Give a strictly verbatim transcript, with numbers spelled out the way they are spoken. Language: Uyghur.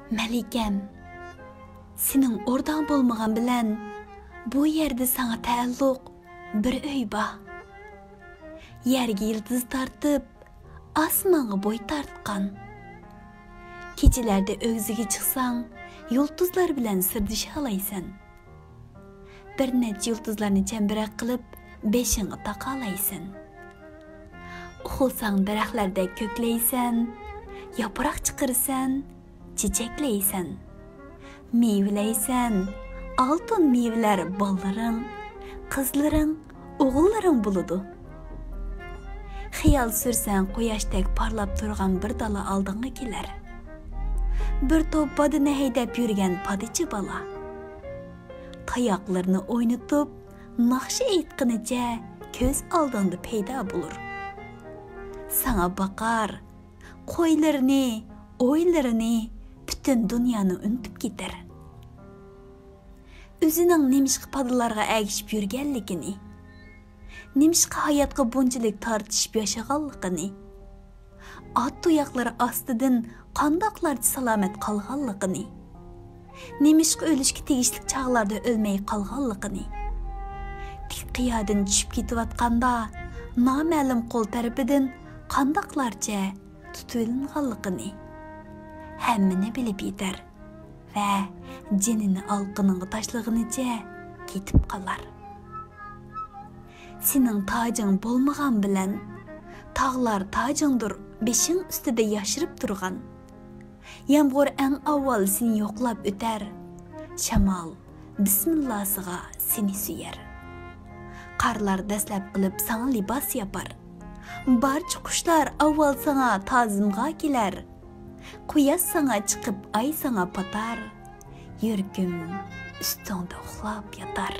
مەلىكەم، سېنىڭ ئورداڭ بولمىغان بىلەن بۇ يەردە ساڭا تەئەللۇق بىر ئۆي بار. يەرگە يىلتىز تارتىپ، ئاسمانغا بوي تارتقان. كېچىلەردە ئۆگزىگە چىقساڭ، يۇلتۇزلار بىلەن سىردىشالايسەن. بىر نەچچە يۇلتۇزلارنى چەمبىرەك قىلىپ، بېشىڭغا تاقالايسەن. ئۇخلىساڭ دەرەخلەردەك كۆكلەيسەن، ياپراق چىقىرىسەن، چېچەكلەيسەن. مېۋىلەيسەن، ئالتۇن مېۋىلەر بالىلىرىڭ، قىزلىرىڭ، ئوغۇللىرىڭ بولىدۇ. خىيال سۈرسەڭ قۇياشتەك پارلاپ تۇرغان بىر دالا ئالدىڭغا كېلەر. بىر توپ پادىنى ھەيدەپ يۈرگەن پادىچى بالا. تاياقلىرىنى ئوينىتىپ، ناخشا ئېيتقىنىچە كۆز ئالدىڭدا پەيدا بولۇر. ساڭا باقار، قويلىرىنى، ئويلىرىنى، پۈتۈن دۇنيانى ئۇنتۇپ كېتەر. ئۆزىنىڭ نېمىشقا پادىلارغا ئەگىشىپ يۈرگەنلىكىنى، نېمىشقا ھاياتقا بۇنچىلىك تارتىشىپ ياشىغانلىقىنى، ئات تۇياقلىرى ئاستىدىن قانداقلارچە سالامەت قالغانلىقىنى، نېمىشقا ئۆلۈشكە تېگىشلىك چاغلاردا ئۆلمەي قالغانلىقىنى، تىك قىيادىن چۈشۈپ كېتىۋاتقاندا نامەلۇم قول تەرىپىدىن قانداقلارچە تۇتۇۋېلىنغانلىقىنى ھەممىنى بىلىپ يېتەر ۋە جېنىنى ئالىقىنىڭغا تاشلىغىنىچە كېتىپ قالار. سېنىڭ تاجىڭ بولمىغان بىلەن، تاغلار تاجىڭدۇر بېشىڭ ئۈستىدە ياشىرىپ تۇرغان. يامغۇر ئەڭ ئاۋۋال سېنى يوقلاپ ئۆتەر، شامال بىسمىللاسىغا سېنى سۆيەر. قارلار دەسلەپ قىلىپ ساڭا لىباس ياپار. بارچە قۇشلار ئاۋۋال ساڭا تازىمغا كېلەر. قۇياش ساڭا چىقىپ، ئاي ساڭا پاتار. يۈرىكىم ئۈستۈڭدە ئۇخلاپ ياتار.